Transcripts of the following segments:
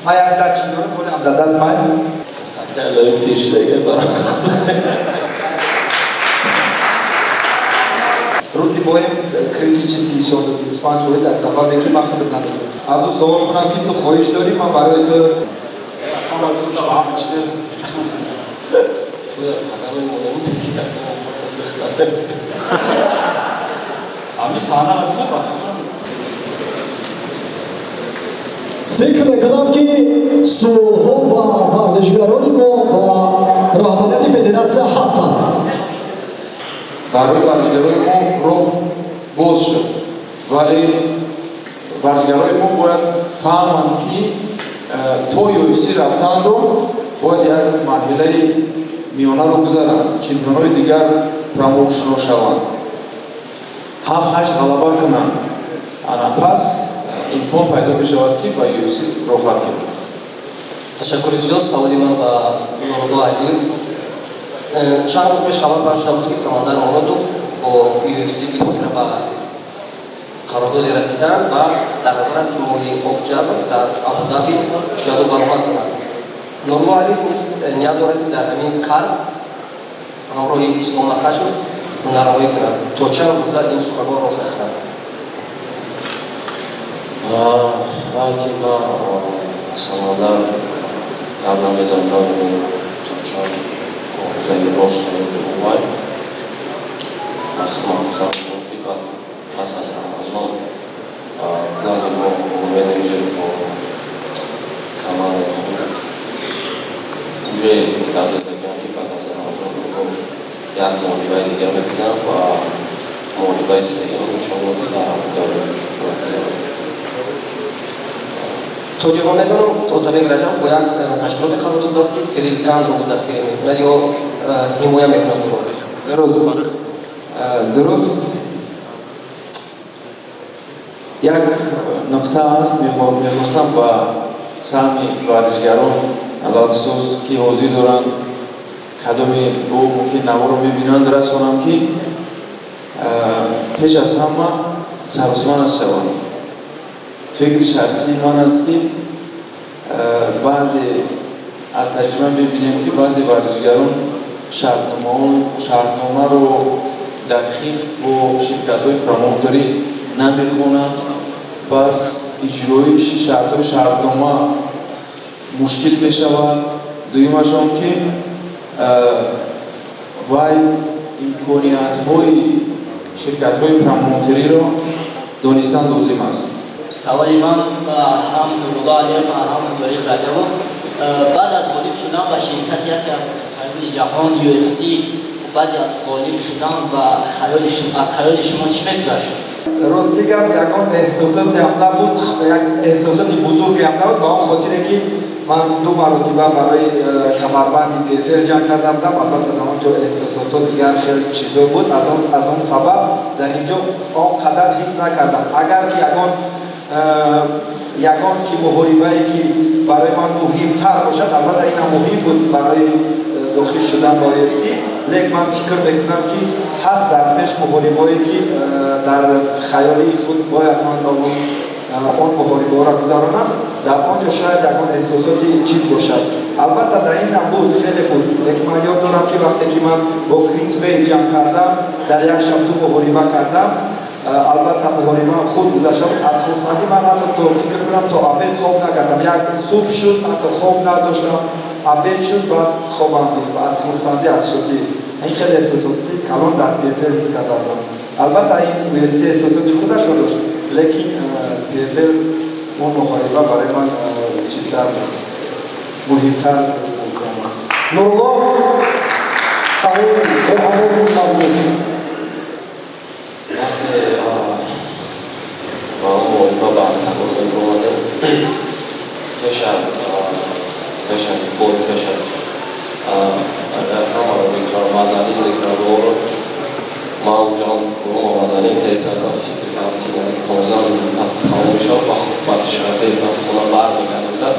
Ман як датчик дорам, ҳолиам дар даст ман. Акай фишдага барам. Рӯзи боем критически ишон дод 25% аз сабабе ки ман худам намедонам. Аз ӯ савол кунам, ки ту хоҳиш дорӣ, ман барои ту Ҳама чиз ба ҳама чиз мерасад, қисмат. Туя падарои модаму Ҳами саҳнаро бинам, ба фикрам. Фикр мекунам, ки суолҳо ба варзишгарони мо, ба роҳбарияти федератсия ҳастанд. Барои варзишгарои мо роҳ боз шуд, вале варзишгарои мо бояд фаҳманд, ки то UFC рафтанро бояд як марҳилаи миёнаро гузаранд, чемпионҳои дигар промоушнҳо шаванд, ҳафт ҳашт ғалаба кунанд, ана пас имкон пайдо мешавад, ки ба UFC роҳхат гиранд. Ташаккури зиёд. Саволи ман ба Нурулло Алиев. Чанд рӯз пеш хабар пахш шуда буд, ки Самандар Муродов бо UFC билохира ба қарордоде расиданд ва дар назар аст, ки моҳи октябр дар Абудаби шояду баромад кунад. Нурулло Алиев низ ният дорад, ки дар ҳамин кард ҳамроҳи Ислом Махачев ҳунарнамоӣ кунад. То чанд рӯза ин суханҳо рост ҳастанд? Балки ма Самандар гап намезанам, намедонам, то чанд рӯзаи рост вай. Ман гуфтам, ки баъд пас аз Рамазон плани мо бо менеҷер, бо командаи худ уже гап задагиам, ки баъд аз Рамазон як муҳорибаи дигар мекунам ва муҳорибаи сеюм, иншоалло, ки дар Абудаби мегузарад. То ҷо ма медонам, Отабек Раҷабов бо як ташкилоте қарор додааст, ки Сирил Ганро дастгирӣ мекунад ё ҳимоя мекунад ӯро. Дуруст, як нуқта аст, мехостам ба саҳми варзишгарон, алалхусус ки ҳозир доранд, кадоме бо мумкин наворо мебинанд, расонам, ки пеш аз ҳама саросима нашаванд. Фикри шахсии ман аст, ки баъзе аз таҷриба мебинем, ки баъзе варзишгарон шартномаро дақиқ бо ширкатҳои промоутерӣ намехонанд, пас иҷроиши шартҳои шартнома мушкил мешавад. Дуюмаш он ки вай имкониятҳои ширкатҳои промоутериро донистан лозим аст. Саволи ман ба ҳам Нурулло Алиев ва ҳам Ториқ Раҷабов. Баъд аз ғолиб шудан ба ширкати яке аз бузургтарини ҷаҳон, UFC, баъд аз ғолиб шудан ба аз хаёли шумо чӣ мегузашт? Рости гап, ягон эҳсосотеам набуд, як эҳсосоти бузургеам набуд, ба он хотире ки ман ду маротиба барои камарбанди ПФЛ ҷанг карда будам. Албатта, дар он ҷо эҳсосотҳо дигар хел чизо буд. Аз он сабаб дар ин ҷо он қадар ҳис накардам. Агар ки ягон ки муҳорибае ки барои ман муҳимтар бошад, албатта, инам муҳим буд барои дохил шудан ба UFC, лек ман фикр мекунам, ки ҳаст дар пеш муҳорибое, ки дар хаёлии худ бояд ман он муҳорибаҳоро гузаронам. Дар он ҷо шояд ягон эҳсосоти чиз бошад. Албатта, дар инам буд, хеле буд, лекин ман ёд дорам, ки вақте ки ман бо Крис Вей ҷанг кардам, дар як шаб ду муҳориба кардам. Албатта, муҳорибаам хуб гузашта буд. Аз хурсандӣ ман ҳатто, то фикр кунам, то обед хоб накардам. Як субҳ шуд, ҳатто хоб надоштам, обед шуд, баъд хобам буд аз хурсандӣ, аз шодӣ. Ин хеле эҳсосоти калон дар ПФЛ ҳис карда будам. Албатта, ин UFC эҳсосоти худашро дошт, лекин ПФЛ он муҳориба барои ман чизтар буд, муҳимтар буд. Нурулло, савол бо ҳамон мазмун. Вақте ба он муҳориба ба октагон мебуромадем, пеш аз бой, пеш аз агар ҳамаро мекунам, вазанин мекунам оро, ман онҷо рома вазанин кардам, фикр кардам, ки 15 минут пас тамом мешавад ва хуб ба Душанбе, ба хона бармегардам.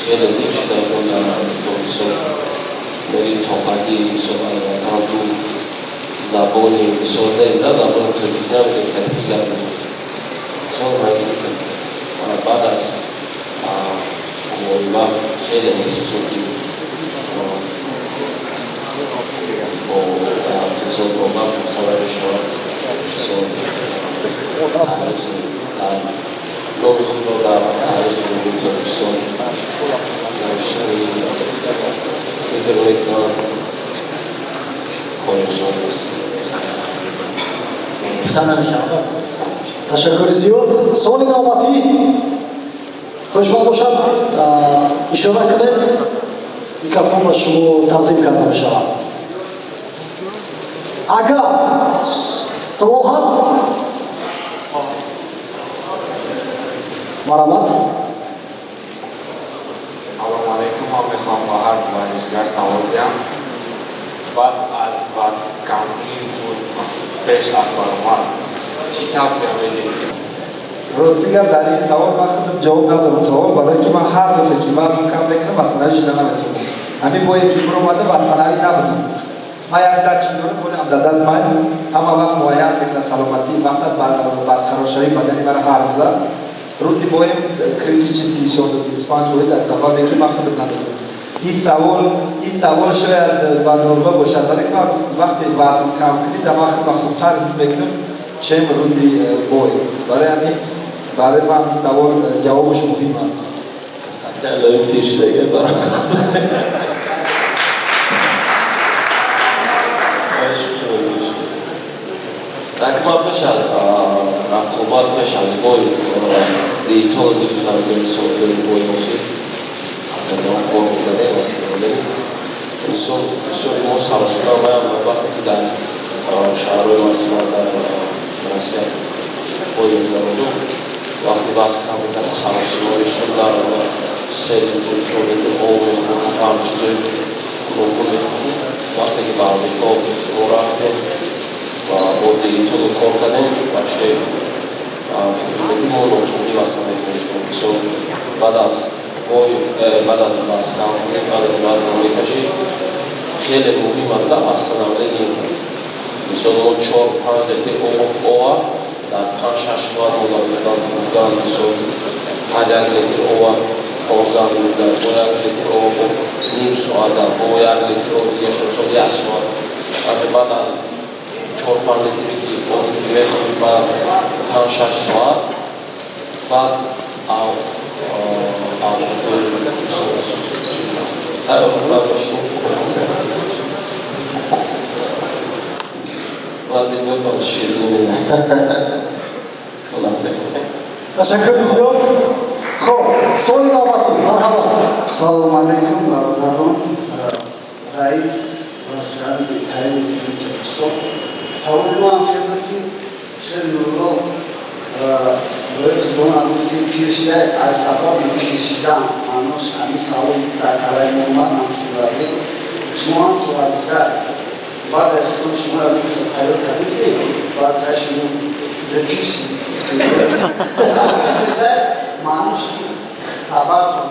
Хеле зиқ шуда будам дар мисол мери тоқагӣ, мисол ватан ду забони мисол нест, да забони тоҷикӣ намедонем, катики гап задем. Мисол ман фикр, баъд аз Муҳориба хеле эҳсосоти бо инсон бо гуфта мешавад. Инсон таърихи номи худро дар таърихи Ҷумҳурии Тоҷикистон навиштани, фикр мекунам, кори осон нест. Гуфта намешавад. Ташаккури зиёд. Саволи навбатӣ, хушбахт бошад, ишора кунед, микрофон ба шумо тақдим карда мешавад. Агар савол ҳаст, марҳамат. Салому алайкум. Ман мехоҳам ба ҳар варзишгар савол диҳам. Баъд аз вазмкамии худ, пеш аз баромад, чӣ тавсия медиҳед? Рости гап, дар ин савол ман худам ҷавоб надорам то ҳол, барое ки ман ҳар дафъе ки вазн кам мекунам, васанавӣ шуда наметавонам. Ҳамин бое ки биромада, васанавӣ набудам. Ман як датчик дорам, ҳолиам дар даст ман, ҳама вақт муайян мекунад саломатӣ, мақсад барқароршавии бадани мара. Ҳар рӯза рӯзи боем критически нишон дод 25%, аз сабабе ки ман худам намедонам. Ин савол шояд ба Нурулло бошад, барое ки ман вақте вазн кам кунӣ, дар ман худам хубтар ҳис мекунам, чем рӯзи бой. Барои ҳамин барои ман ин савол ҷавобаш муҳим аст. Лои пешдага барам. Так, ман пеш аз рақобат, пеш аз бой диетолог гирифтам, мисол бой охир он кор мекардем ва синолем. Мисол, бисёри мо саросуна маям, вақте ки дар шаҳрҳои Москва, дар Россия бой мезанодум, вақте вазн кам мекардам, саросуна мешудам, дар 3 литр, 4 литр об мехӯрдам, ҳам чизои гуногун мехӯрдем. Вақте ки ба Амрико мо рафтем ва бо диетолог кор кардем, вообще фикр мекунем, мо нотуғрӣ васнавӣ мешудем. Мисол, баъд аз бой, баъд аз вазн кам кунем, баъд аз вазн мекашӣ, хеле муҳим аст восстановление. Мисол, мо 4-5 литр ова дар 5-6 соат мо медан хӯрдан. Мисол, ҳар 1 литр ова 15 минута, бо 1 литр ова бо ним соата, бо 1 литр об дигаша, мисол, як соат. Вақте баъд аз 4-5 литре ки оби ки мехӯрӣ, баъд 5-6 соат баъд тайёр мешинӣ. Баъди бой ширинӣ. Ташаккури зиёд. Хоб, суоли навбатӣ, марҳамат. Салому алайкум, бародарон, раис, варзишгарони беҳтарини Ҷумҳурии Тоҷикистон. Саволи ман хел буд, ки чӣ Нурулло ҷона гуфт, ки пир шида, аз сабаби пир шидан маънош ҳамин савол дар калаи мо омад. Ҳамчун мураббӣ, шумо ҳамчун варзишгар, баъд худтон шуморо миса тайёр кардистед, баъд хай шумо уже пир шидед, гуфтед, маънош ки хабартон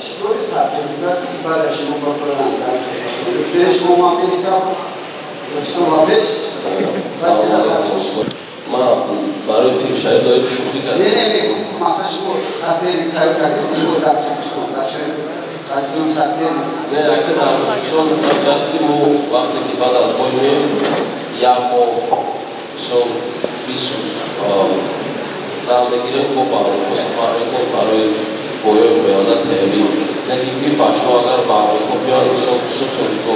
чӣ дори соперник аст, ки баъд аз шумо бабаранд дар Тоҷикистон, пеш шумо Америка, Тоҷикистон ва пеш? Ман барои пиршавӣ лоиқ шӯхӣ кардам. Не, не, мақсад шумо соперник тайёр кардистед дар Тоҷикистон, дар Тоҷикистон соперник? Не, ака, дар Тоҷикистон вақте аст, ки мо вақте ки баъд аз бой меоем, як моҳ, мисол, 20 рӯз дам мегирем, мо ба Аврупо сафар мекунем барои бойҳои оянда тайёрӣ. Лекин ки бачаҳо агар ба Амрико биёянд, мисол, бисёр тоҷико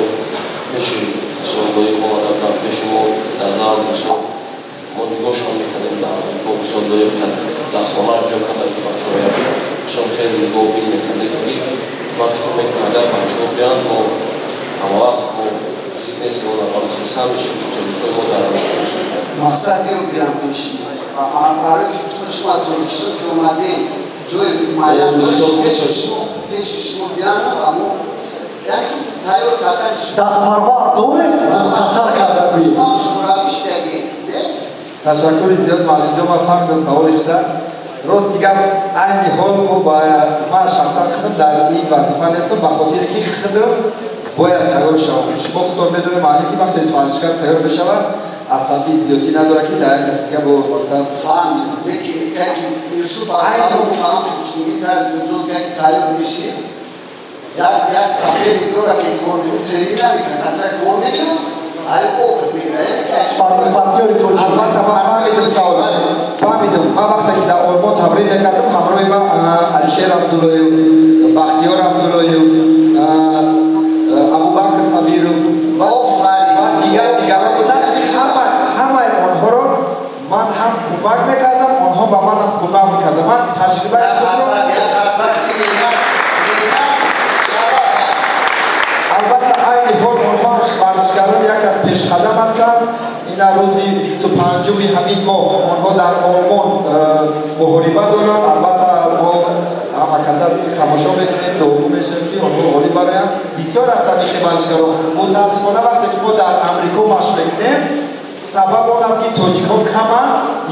пеши, мисол, лоиқ омада буданд пеши мо дар зал. Мисол, мо нигоҳшон мекардем дар Амрико. Мисол, лоиқ дар хонааш ҷо кардам, ки бачаҳоя, мисол, хеле нигоҳбин мекардем. Ки ман фикр мекунам, агар бачаҳо биёянд, мо ҳамавақт мо зид нестем, мо хурсанд мешем, ки тоҷикои мо дар Амрико бисёр шуданд. Мақсад ё биям пеши барои ки гуфтан, шумо аз Тоҷикистон ки омадем, ҷои муайян пеши шумо биянам, аммо яъне ки тайёр кардани Дастпарвар доред, мухтасар карда гӯед. Шумо мураббӣ шудагӣ, не? Ташаккури зиёд, муаллимҷон, ман фаҳмидам саволи худа. Рости гап, айни ҳол мо ба ман шахсан худам дар ин вазифа нестам, ба хотире ки худам Бояд тайёр шаванд. Шумо худтон медонед, маъне ки вақте варзишгар тайёр мешавад, асабӣ зиёдтӣ надорад, ки дар як кас дига бо масалан. Фаҳм, ки Юсуф Асалом ҳамчун гӯштигирӣ тарзи озод ки тайёр мешид, як соперник дора, ки кор тренинг намекунад, хатра кор мекунад, ай опыт мегирад, яъне ки Партнёри тоҷик. Албатта, ман фаҳмидум савол, фаҳмидум. Ман вақте ки дар Олмон тамрин мекардам, ҳамроҳи ман Алишер Абдуллоев, Бахтиёр Абдуллоев, Абубакр Сабиров ва дигар дигарон буданд. Ҳамаи онҳоро ман ҳам кӯмак мекардам, онҳо ба ман ҳам кӯмак мекардам. Ман таҷрибаи Шараф. Албатта, айни ҳол онҳо варзишгарони як аз пешқадам ҳастанд. Ина рӯзи 25-уми ҳамин моҳ онҳо дар Олмон муҳориба доранд. Албатта, мо ҳама каса тамошо мекунем, дуогӯ мешавем, ки онҳо ғолиб бароянд. Бисёр ҳастанд ихе варзишгарон. Мутаассифона, вақте ки мо дар Амрико машқ мекунем, сабаб он аст, ки тоҷикҳо каманд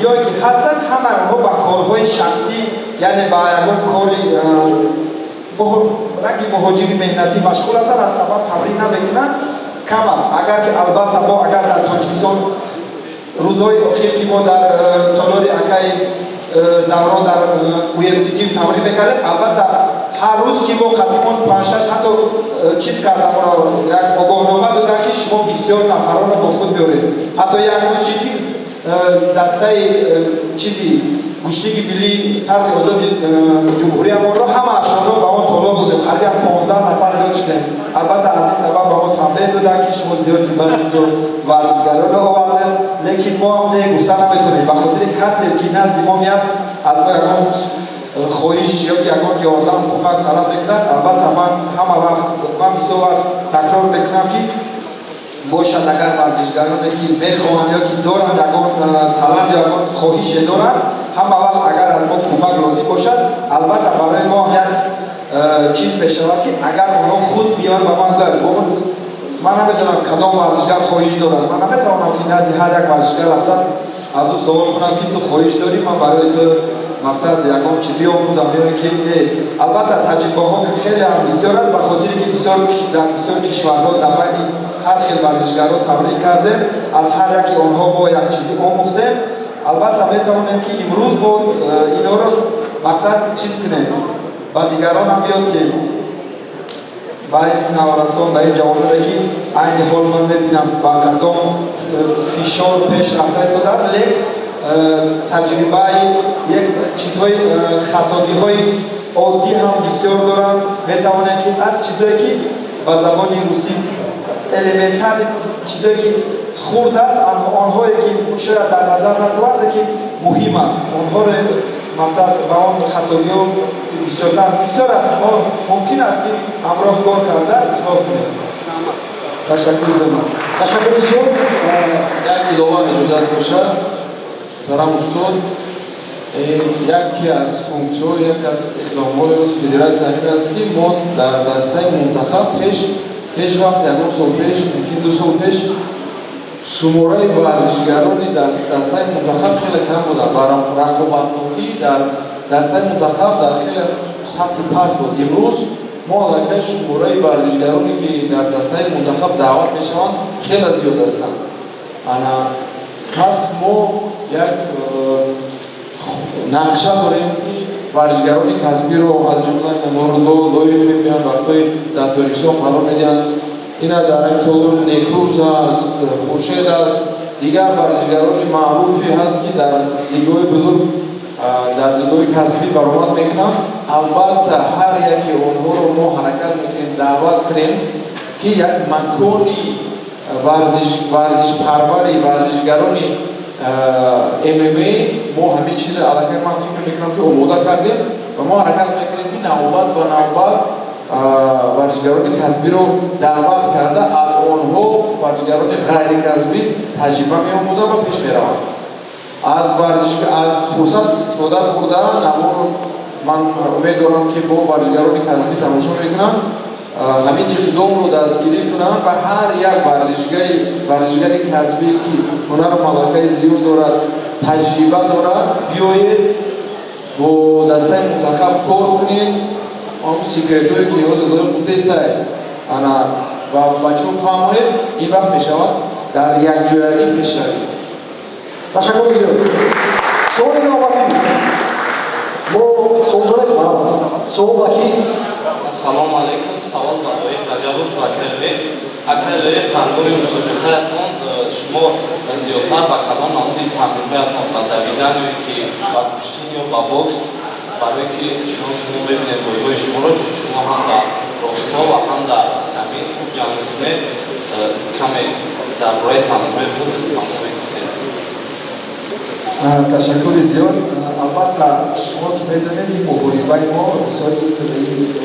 ё ки ҳастанд, ҳамаи онҳо ба корҳои шахсӣ, яъне ба ягон кори ранги муҳоҷири меҳнатӣ машғул ҳастанд, аз сабаб тамрин намекунанд, кам аст. Агар ки, албатта, мо агар дар Тоҷикистон рӯзҳои охир, ки мо дар толори акаи Даврон дар UFC gym тамрин мекардем, албатта, ҳар рӯз ки мо қатимон панҷшаш ҳатто чиз кардаморо як огоҳнома доданд, ки шумо бисёр нафаронро бо худ биёред. Ҳатто як рӯз чи ки дастаи чизи гӯштиги миллии тарзи озоди ҷумҳуриямонро ҳамаашонро ба он толор будем, қариб 15 нафар зиёд шудем. Албатта, аз ин сабаб ба мо танбеҳ доданд, ки шумо зиёд бар инҷо варзишгаронро овардед. Лекин мо ҳам не гуфта наметонем, ба хотири касе ки назди мо меяд, аз мо ягон хоҳиш ё ки ягон ёрдам, кӯмак талаб мекунад. Албатта, ман ҳама вақт, ман бисёр вақт такрор мекунам, ки бошад, агар варзишгароне ки мехоҳанд ё ки доранд ягон талаб ё ягон хоҳише доранд, ҳама вақт агар аз мо кӯмак лозим бошад, албатта, барои мо як чиз мешавад, ки агар онҳо худ биёянд ба ман гӯянд. Ман намедонам, кадом варзишгар хоҳиш дорад. Ман наметавонам, ки назди ҳар як варзишгар рафта, аз ӯ суол кунам, ки ту хоҳиш дорӣ, ман барои ту мақсад ягон чи биомӯзам ё ки не. Албатта, таҷрибаҳо хеле ҳам бисёр аст, ба хотире ки бисёр дар бисёр кишварҳо дар байни ҳар хел варзишгарро тамрин кардем, аз ҳар яке онҳо мо як чизе омӯхтем. Албатта, метавонем, ки имрӯз мо инҳоро мақсад чиз кунем, ба дигарон ҳам биёд, ки ба ин наврасон, ба ин ҷавононе, ки айни ҳол ман мебинам, ба кадом фишор пеш рафта истодаанд, лек таҷрибаи як чизҳои хатогиҳои оддӣ ҳам бисёр доранд. Метавонем, ки аз чизҳое, ки ба забони русӣ элементарный, чизҳое, ки хурд аст, онҳое ки шояд дар назар натоварда, ки муҳим аст, онҳоро мақсад ба он хатогиҳо бисёртар бисёр аст. Мо мумкин аст, ки ҳамроҳ кор карда ислоҳ кунем. Ташаккури зиёд. Ташаккури зиёд. Як илова иҷозат бошад, муҳтарам устод. Яке аз функсияҳо, яке аз иқдомҳои федератсия ҳамин аст, ки мо дар дастаи мунтахаб пеш вақт, ягон сол пеш, мумкин 2 сол пеш, шумораи варзишгарони дастаи мунтахаб хеле кам буданд ва рақобатнокӣ дар дастаи мунтахаб дар хеле сатҳи паст буд. Имрӯз мо аллакай шумораи варзишгароне, ки дар дастаи мунтахаб даъват мешаванд, хеле зиёд ҳастанд. Ана пас мо як нақша дорем, ки варзишгарони касбиро, аз ҷумла Нурулло Лоиқ мебиёнд, вақтҳои дар Тоҷикистон қарор медиҳанд. Ина дар ин толор Некрӯз аст, Хуршед аст, дигар варзишгарони маъруфе ҳаст, ки дар лигаҳои бузург, дар лигаҳои касбӣ баромад мекунанд. Албатта, ҳар яке онҳоро мо ҳаракат мекунем даъват кунем, ки як макони варзишпарвари варзишгарони ММА. Мо ҳамин чиза аллакай, ман фикр мекунам, ки омода кардем ва мо ҳаракат мекунем, ки навбат ба навбат варзишгарони касбиро даъват карда, аз онҳо варзишгарони ғайрикасбӣ таҷриба меомӯзанд ва пеш мераванд. Аз фурсат истифода бурда, наморо ман умед дорам, ки бо варзишгарони касбӣ тамошо мекунам, ҳамин иқдомро дастгирӣ кунанд ва ҳар як варзишгари касбӣ, ки ҳунару малакаи зиёд дорад, таҷриба дорад, биёед, бо дастаи мунтахаб кор кунед. Он секретҳое, ки ҳозир гуфтестай, ана. Ва бачаҳо фаҳмонед, ин вақт мешавад дар якҷоягӣ пешравӣ. Ташаккури зиёд. Суоли навбатӣ, мо суол дорем, марҳамат, суол ба ки? Ассалому алайкум. Савол ба Лоиқ Раҷабов ва акай Лоиқ. Акай Лоиқ, ҳангоми мусобиқаятон шумо зиёдтар ба кадом намуди тамринҳоятон, ба давидан ё ки ба гӯштин ё ба бокс? Барое ки чунон ки мо мебинем бой ҳои шуморо, шумо ҳам дар ростҳо ва ҳам дар замин хуб ҷанг мекунед. Каме дар бораи тамринҳои худ ба мо мегуфтед. Ташаккури зиёд. Албатта, шумо ки медонед, ин муҳорибаи мо мисоли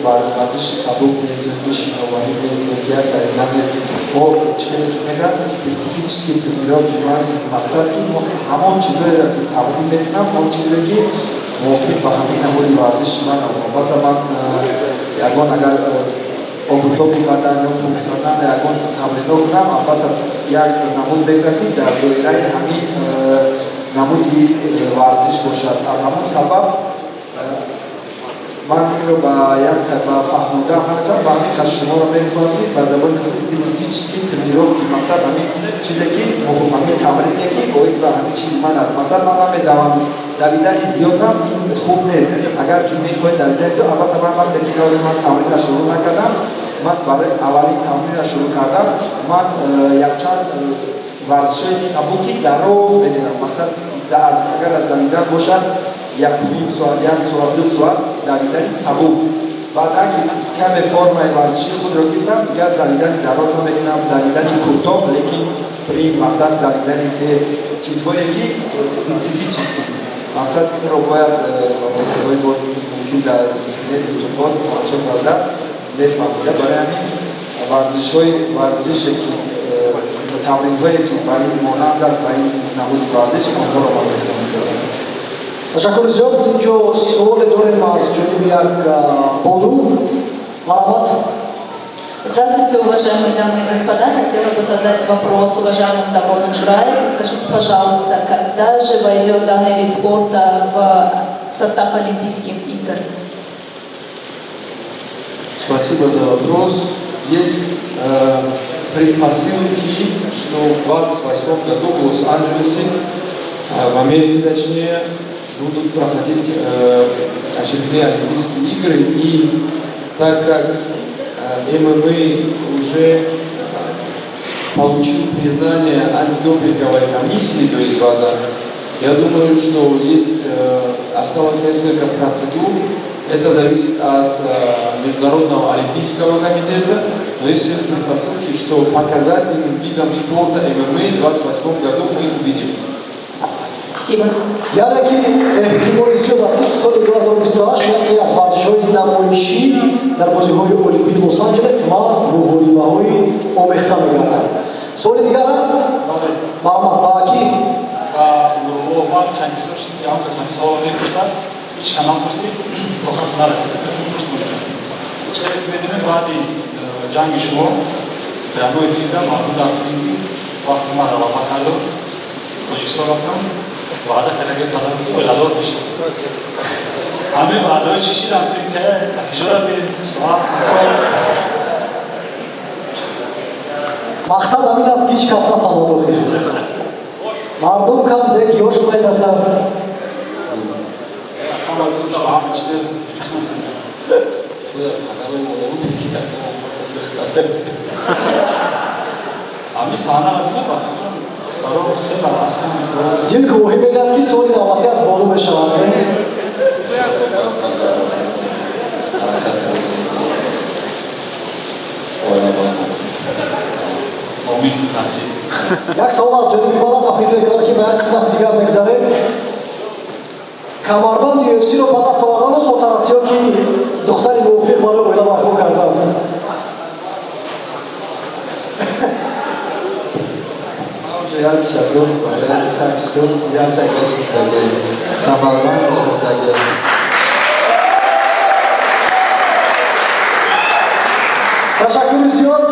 варзиши сабук нест ёки шиноварӣ нест, ёки як давидан нест. Мо чӣ хеле ки мегӯям, специфический тренировки, ман мақсад ки мо ҳамон чизоеро ки тамрин мекунам, он чизе ки мувофиқ ба ҳамин намуди варзиши ман аст. Албатта, ман ягон агар обутоби бадан ё функсионально ягон тамринҳо кунам, албатта, як намуд мекунам, ки дар доираи ҳамин намуди варзиш бошад. Аз ҳамон сабаб ман инро ба як ба фаҳмондан наметавонам. Ба ҳамин қад шуморо мефаҳмам, ки ба забони русӣ специфический тренировки, мақсад ҳамин чизе ки ҳамин тамрине ки оид ба ҳамин чизи ман аст. Масалан, ман намедавам, давидани зиёдам ин хуб нест. Агар ки мехоҳед давидани зиёд, албатта, ман вақте ки ман тамринро шурӯъ накардам, ман барои аввалин тамринро шурӯъ кардам, ман якчанд варзишҳои сабуки дароз мекунам. Мақсад, агар аз давидан бошад, 1.5 соат, 1 соат, 2 соат давидани сабук. Баъдан ки каме формаи варзишии худро гирифтам, дигар давидани дароз намекунам, давидани кӯтоҳ, лекин спринт, мақсад, давидани тез, чизҳое ки специфический. Мақсад, инро бояд ба воситаҳои мумкин дар интернет, ютубҳо тамошо карда мефаҳмида. Барои ҳамин варзишҳои варзише ки тамринҳое ки ба ин монанд аст, ба ин намуди варзиш, онҳоро ман мекунам. Ташаккури зиёд. Инҷо суоле дорем аз ҷониби як бону, марҳамат. Здравствуйте, уважаемые дамы и господа. Хотела бы задать вопрос уважаемому Даврону Джураеву. Скажите, пожалуйста, когда же войдет данный вид спорта в состав Олимпийских игр? Спасибо за вопрос. Есть предпосылки, что в 2028 году в Лос-Анджелесе, в Америке точнее, будут проходить очередные Олимпийские игры. И так как ММА уже получил признание антидопинговой комиссии, то есть ВАДА, я думаю, что есть, осталось несколько процедур. Это зависит от Международного олимпийского комитета, но есть предпосылки, что показательным видом спорта ММА в 2028 году мы увидим. Спасибо. Яъне ки эҳтимоли зиёд аст, ки соли 2028 яке аз варзишҳои намоишӣ дар бозиҳои Олимпии Лос-Анҷелес маҳз муҳорибаҳои омехта мегардад. Суоли дигар аст, марҳамат, ба кӣ? Ба Нурулло. Ман чандизор шуд, ки ҳам кас ҳамин саволро мепурсад, ҳеҷ кас напурсид, тоқат нарасид, пурсидам. Чӣ медонем, баъди ҷанги шумо прямой эфирда мардум дар филми вақте ман ғалаба кардам, Тоҷикистон рафтам, ваъда карда ки падарам оиладор мешавам. Ҳамин ваъдаҳо чӣ шидам? Ки акиҷора соат? Мақсад ҳамин аст, ки ҳеҷ кас нафаҳмад. Охир мардум кам дек ёш майдатар. Ҳама чӣ мерасад, Тоҷикистон. Туя падарои модамӣ. Ҳамин саҳнаро бинам, ба фикрам, баро хеле аслан. Дил гувоҳӣ медиҳад, ки суоли навбатӣ аз боло мешавад. Ҳаракат кардем. Оила бояд. Омин, насиб. Як савол аз ҷониби ман аст ва фикр мекунам, ки ба як қисмати дигар мегзарем. Камарбанди UFC-ро ба даст овардан осонтар аст ё ки духтари мувофиқ барои оила барпо кардан? Як шадур, як шуд, як тагаш мурдаге, камарбандаш мурдаге. Ташаккури зиёд.